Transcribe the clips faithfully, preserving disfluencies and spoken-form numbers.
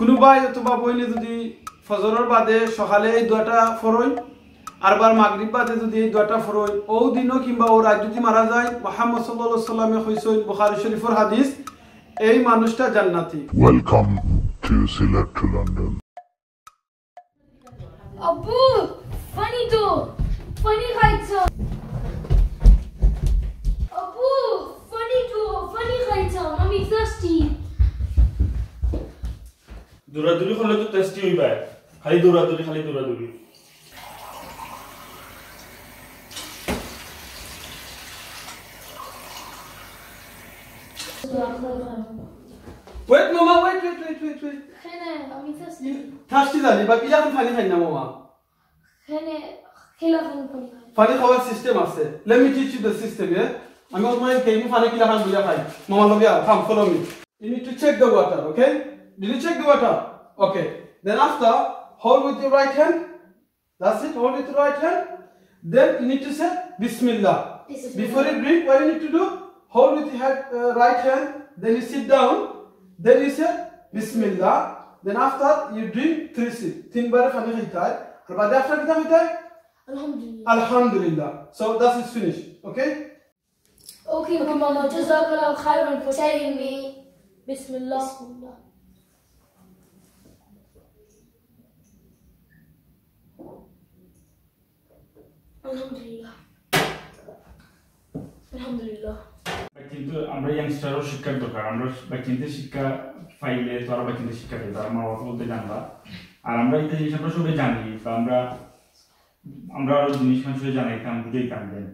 কুনু ভাই অথবা বইনে যুদি ফজরর বাদে সকালে এই দোয়াটা পড়ইন, আরবার মাগরিব বাদে যুদি এই দোয়াটা পড়ইন, অউ দিনও কিংবা অউ রাইত যুদি মারা যায়, মুহাম্মদ সাল্লাল্লাহু আলাইহি ওয়াসাল্লামে কইছইন, বুখারী শরীফর হাদিস, এই মানুষটা জান্নাতি। Welcome to Sylhet to London. আব্বু, পানি তো, পানি খাইতাম। আব্বু, পানি তো, পানি খাইতাম, আমি thirsty। দৌড়াদৌড়ি করলে তো thirsty অইবায়। খালি দৌড়াদৌড়ি, খালি দৌড়াদৌড়ি। Wait, মামা, wait, wait, wait, wait, wait. কেনে, আমি thirsty। Thirsty জানি, but ইলাখান পানি খাই না, মামা। কেনে, কিলাখান পানি খাই? পানি খাওয়ার system আছে। Let me teach you the system, yeah? আমি তোমার কেমনে পানি কিলাখান বুঝা খাই। মামার লগে আও, come, follow me. You need to check the water, okay? Did you check the water? Okay. Then after, hold with your right hand. That's it, hold with your right hand. Then you need to say Bismillah. Bismillah. Before you drink, what you need to do? Hold with your hand, uh, right hand. Then you sit down. Then you say Bismillah. Then after, you drink three sip. তিনবার পানি খাইতায়। আর বাদে after কিতা খাইতায়? আলহামদুলিল্লাহ। Alhamdulillah. So that's it, finish. Okay? Okay, Mama, jazakallah khairan for telling me. Bismillah. Bismillah. আলহামদুলিল্লাহ। আলহামদুলিল্লাহ। কিন্তু আমরা youngster-ও শিক্ষার দরকার। আমরা বাচ্চাইন্তে শিক্ষা পাইলে তো আরো বাচ্চাইন্তে শিক্ষা পাই, তারা মা বাবা বলতে জানবা। আর আমরা একটা জিনিস আমরা সবাই জানি, বা আমরা, আমরা আরো জিনিস মানুষকে জানাইতাম, বুঝাইতাম দেন।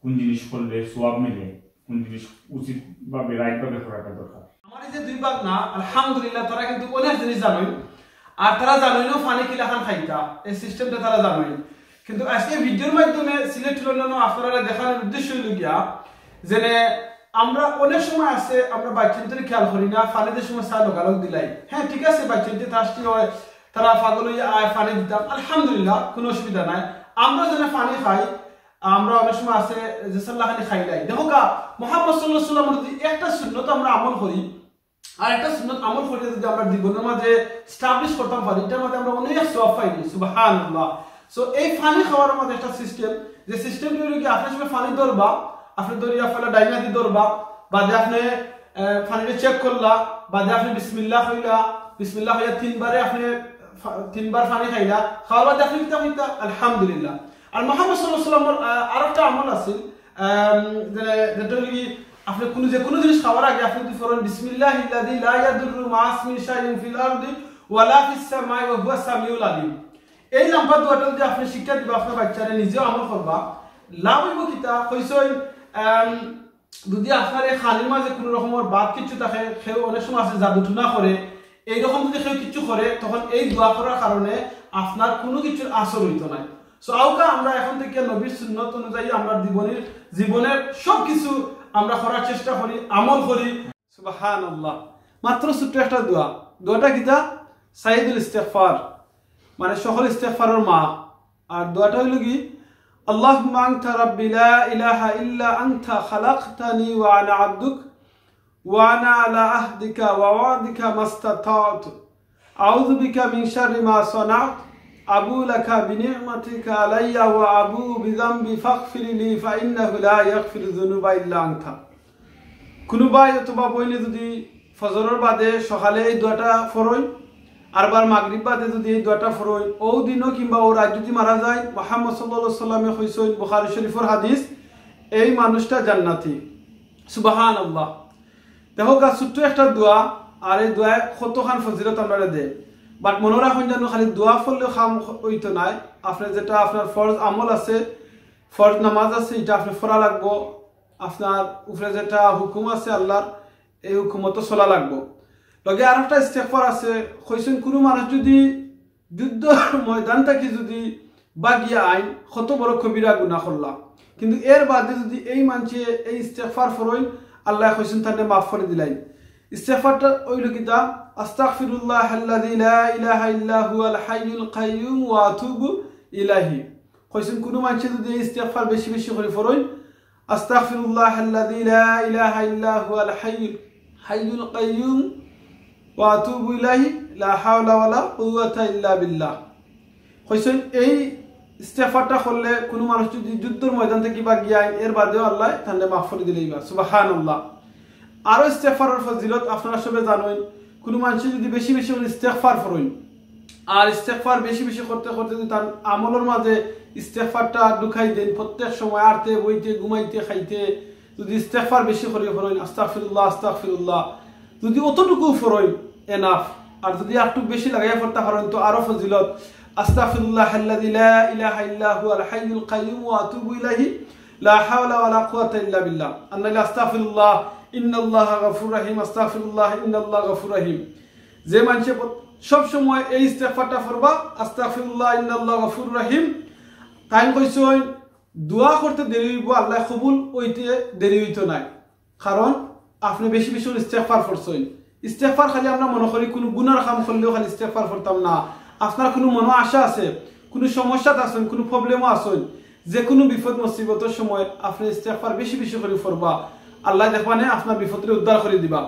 কোন জিনিস করলে সওয়াব মিলে, কোন জিনিস উচিত ভাবে, right ভাবে করাটা দরকার। আমার এই যে দুই ভাগনা, আলহামদুলিল্লাহ, তারা কিন্তু অনেক জিনিস জানইন, আর তারা জানইনও পানি কিলাখান খাইতা, এই system-টা তারা জানইন। কিন্তু আজকে video-র মাধ্যমে সিলেট লন্ডনও আপনারা দেখানোর উদ্দেশ্য অইল গিয়া, যে আমরা অনেক সময় আছে, আমরা বাচ্চাইন্তরে খেয়াল করি না, পানি যে সময় চায় লগালগ দিলাই। হ্যাঁ, ঠিক আছে, বাচ্চাইন্তে thirsty হয়, তারা পাগল অইয়া আয়, পানি দিতাম, আলহামদুলিল্লাহ, কোনো অসুবিধা নাই। আমরা যেন পানি খাই, আমরা অনেক সময় আছে যে সাল্লাহ খালি খাইলাই। দেখো কা, মোহাম্মদ সাল্লাল্লাহু আলাইহি ওয়াসাল্লামর যদি একটা সুন্নত আমরা আমল করি, আর একটা সুন্নত আমল করি যদি আমরা জীবনের মাঝে establish করতাম পারি, এটার মাঝে আমরা অনেক সওয়াব পাইনি। সুবহানাল্লাহ। So এই পানি খাওয়ার মাঝে একটা system, যে system-টা অইল কি, আপনি সময় পানি ধরবা, আপনি ধরিয়া ফেলা ডাইনাদি ধরবা, বাদে আপনি, আহ, পানিটা check করলা, বাদে আপনি বিসমিল্লাহ কইলা, বিসমিল্লাহ কইয়া তিনবারে আপনি ফা-, তিনবার পানি খাইলা, খাওয়ার বাদে আপনি কিতা কইতা? আলহামদুলিল্লাহ। আর মোহাম্মদ সাল্লাল্লাহু আলাইহি ওয়াসাল্লামর, আহ, আরো একটা আমল আছিল, আম, যে, যেটা অইল কি, আপনি কোনো, যে কোনো জিনিস খাওয়ার আগে আপনি যদি পড়েন, "বিসমিল্লাহিল্লাযী লা ইয়াদুররু মা'আসমিহি শাইউন ফিল আরদি ওয়ালা ফিস সামাই ওয়া হুয়াস সামিউল আলিম।" এই লম্বা দোয়াটা যদি আপনি শিক্ষা দিবা আপনার বাচ্চারে, নিজেও আমল করবা, লাভ অইব কিতা? কইছইন, আম, যদি আপনার এই খানির মাঝে কোনো রকমর বাদ কিছু থাকে, কেউ অনেক সময় আছে জাদু টুনা করে, এইরকম যদি কেউ কিছু করে, তখন এই দোয়া করার কারণে আপনার কোনো কিছুর আসর অইতো নায়। So আউকা আমরা এখন থেকে নবীর সুন্নত অনুযায়ী আমরা জীবনের, জীবনের সব কিছু আমরা করার চেষ্টা করি, আমল করি। সুবহানাল্লাহ। মাত্র ছোট্ট একটা দোয়া। দোয়াটা কিতা? সাইয়্যিদুল ইস্তেগফার, মানে সকল ইস্তেগফারের মা। আর দোয়াটা অইল কি, "আল্লাহুম্মা আনতা রাব্বি লা ইলাহা ইল্লা আনতা খালাকতানি ওয়া আনা আবদুক ওয়া আনা আলা আহদিকা ওয়া ওয়াদিকা মাস্তাতাতু। আউযু বিকা মিন শাররি মা সানাতু। আবু লাকা বিনি'মাতিকা আলাইয়া ওয়া আবু বিযামবি ফাগফিরলি ফা ইন্নাহু লা ইয়াগফিরুয যুনুবা ইল্লা আনতা।" কুনু ভাই অথবা বইনে যুদি ফজরর বাদে সকালে এই দোয়াটা পড়ইন, আরবার মাগরিব বাদে যুদি এই দোয়াটা পড়ইন, অউ দিনও কিংবা অউ রাইত যুদি মারা যায়, মুহাম্মদ সাল্লাল্লাহু আলাইহি ওয়াসাল্লামে কইছইন, বুখারী শরীফর হাদিস, এই মানুষটা জান্নাতি। সুবহানাল্লাহ। দেখো গা, ছোট্ট একটা দোয়া, আর এই দোয়ায় কতখান ফজিলত আমরারে দেয়। But মনো রাখইন যেন খালি দোয়া পড়লে কাম অইতো নায়, আপনার যেটা আপনার ফরজ আমল আছে, ফরজ নামাজ আছে, ইটা আপনে পড়া লাগবো। আপনার উপরে যেটা হুকুম আছে আল্লাহর, এই হুকুম মতো চলা লাগবো। লগে আর একটা ইস্তেগফার আছে, কইছইন কুনু মানুষ যুদি যুদ্ধর ময়দান থাকি যুদি ভাগিয়া আইন, কত বড় কবিরা গুনাহ করলা, কিন্তু এর বাদে যুদি এই মানষে এই ইস্তেগফার পড়ইন, আল্লায় কইছইন তারে মাফ করি দিলাইন। ইস্তেগফারটা অইল কিতা? আস্তাগফিরুল্লাহাল্লাযী লা ইলাহা ইল্লা হুয়াল হাইয়ুল কাইয়্যুম ওয়া আতুবু ইলাইহি। কইছইন কুনু মানষে যুদি এই ইস্তেগফার বেশি বেশি করি পড়ইন, আস্তাগফিরুল্লাহাল্লাযী লা ইলাহা ইল্লা হুয়াল হাইয়ুল, হাইয়ুল কাইয়্যুম ওয়া আতুবু ইলাইহি, লা হাওলা ওয়ালা কুওয়াতা ইল্লা বিল্লাহ। কইছইন, এই ইস্তেগফারটা করলে কুনু মানুষ যুদি যুদ্ধর ময়দান থাকি বাগিয়া আইন, এর বাদেও আল্লায় তানরে মাফ করি দিলাইবা। সুবহানাল্লাহ। আরো ইস্তেগফারর ফজিলত আপনারা সবে জানইন। কুনু মানষে যুদি বেশি বেশি করি ইস্তেগফার করইন, আর ইস্তেগফার বেশি বেশি করতে করতে যুদি তান আমলর মাঝে ইস্তেগফারটা ঢুকাই দেইন, প্রত্যেক সময় আটতে, বইতে, ঘুমাইতে, খাইতে, যুদি ইস্তেগফার বেশি করি করইন, আস্তাগফিরুল্লাহ, আস্তাগফিরুল্লাহ, যুদি অতটুকু করইন, enough। আর যুদি আরটুক বেশি লাগাইয়া পড়তা পারইন, তো আরো ফজিলত। আস্তাগফিরুল্লাহ আল্লাযী লা ইলাহা ইল্লা হুয়াল হাইয়ুল কাইয়্যুম ওয়া আতুবু ইলাইহি, লা হাওলা ওয়ালা কুওয়াতা ইল্লা বিল্লাহ। আর নাইলে আস্তাগফিরুল্লাহ ইন্নাল্লাহা গাফুরুর রাহিম, আস্তাগফিরুল্লাহ ইন্নাল্লাহা গাফুরুর রাহিম। যে মানষে প-, সব সময় এই ইস্তেগফারটা পড়বা, আস্তাগফিরুল্লাহ ইন্নাল্লাহা গাফুরুর রাহিম, তাইন কইছইন, দোয়া করতে দেরি অইবো, আল্লায় কবুল অইতে দেরি অইতো নায়। কারণ আপনে বেশি বেশি করি ইস্তেগফার পড়ছইন। ইস্তেগফার খালি আমরা মনো করি কুনু গুনার কাম করলেউ খালি ইস্তেগফার পড়তাম না। আপনার কুনু মনো আশা আছে, কুনু সমস্যাত আছইন, কুনু problemও আছইন, যে কুনু বিপদ মুসিবতর সময় আপনে ইস্তেগফার বেশি বেশি করি পড়বা, আল্লায় দেখবানে আপনার বিপদরে উদ্ধার করি দিবা।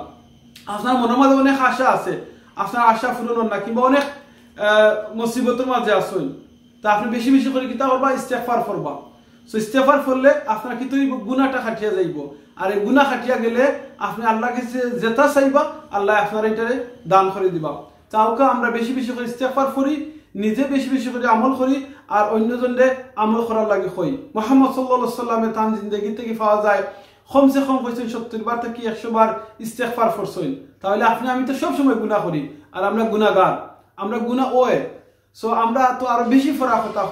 আপনার মনর মাঝে অনেক আশা আছে, আপনার আশা পূরণ অর না, কিংবা অনেক, আহ, মুসিবতর মাঝে আছইন, তে আপনে বেশি বেশি করি কিতা করবা? ইস্তেগফার পড়বা। So ইস্তেগফার পড়লে আপনার কিতা অইবো? গুনাটা কাটিয়া যাইবো। আর এই গুনা কাটিয়া গেলে আপনে আল্লার গেছে যেটা চাইবা, আল্লায় আপনারে ইটারে দান করি দিবা। তাউক্কা আমরা বেশি বেশি করি ইস্তেগফার পড়ি, নিজে বেশি বেশি করি আমল করি, আর অইন্যজনরে আমল করার লাগি কই। মুহাম্মদ সাল্লাল্লাহু আলাইহি ওয়াসাল্লামে তান জিন্দেগি থাকি পাওয়া যায়, কমসে কম কইছইন সত্তইর বার থাকি একশো বার ইস্তেগফার পড়ছইন। তাইলে আপনে আমি তো সব সময় গুনা করি, আর আমরা গুনাগার, আমরা গুনা অয়। So আমরা তো আরো বেশি পড়া কথা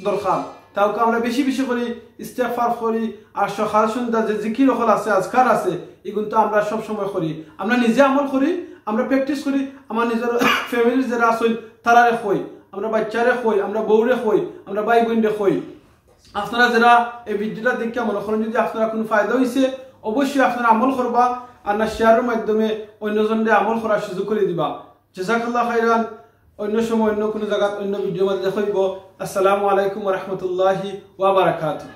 দরকার। তাউক্কা আমরা বেশি বেশি করি ইস্তেগফার করি, আর সকাল সন্ধ্যা যে জিকির অকল আছে, আজকার আছে, ইগুন তো আমরা সব সময় করি। আমরা নিজে আমল করি, আমরা practice করি, আমার নিজর familyর যেরা আছইন, তারারে কই, আমরা বাইচ্চারে কই, আমরা বউরে কই, আমরা ভাই বইনরে কই। আপনারা যেরা এই videoটা দেখিয়া মনো করইন যুদি আপনারা কুনু ফায়দা অইছে, অবশ্যই আপনারা আমল করবা, আর না shareর মাধ্যমে অইন্যজনরে আমল করার সুযোগ করি দিবা। জাযাকাল্লাহু খাইরান। অইন্য সময় অইন্য কুনু জাগাত অইন্য videoর মাঝে দেখা অইবো। আসসালামু আলাইকুম ওয়া রাহমাতুল্লাহি ওয়া বারাকাতুহু।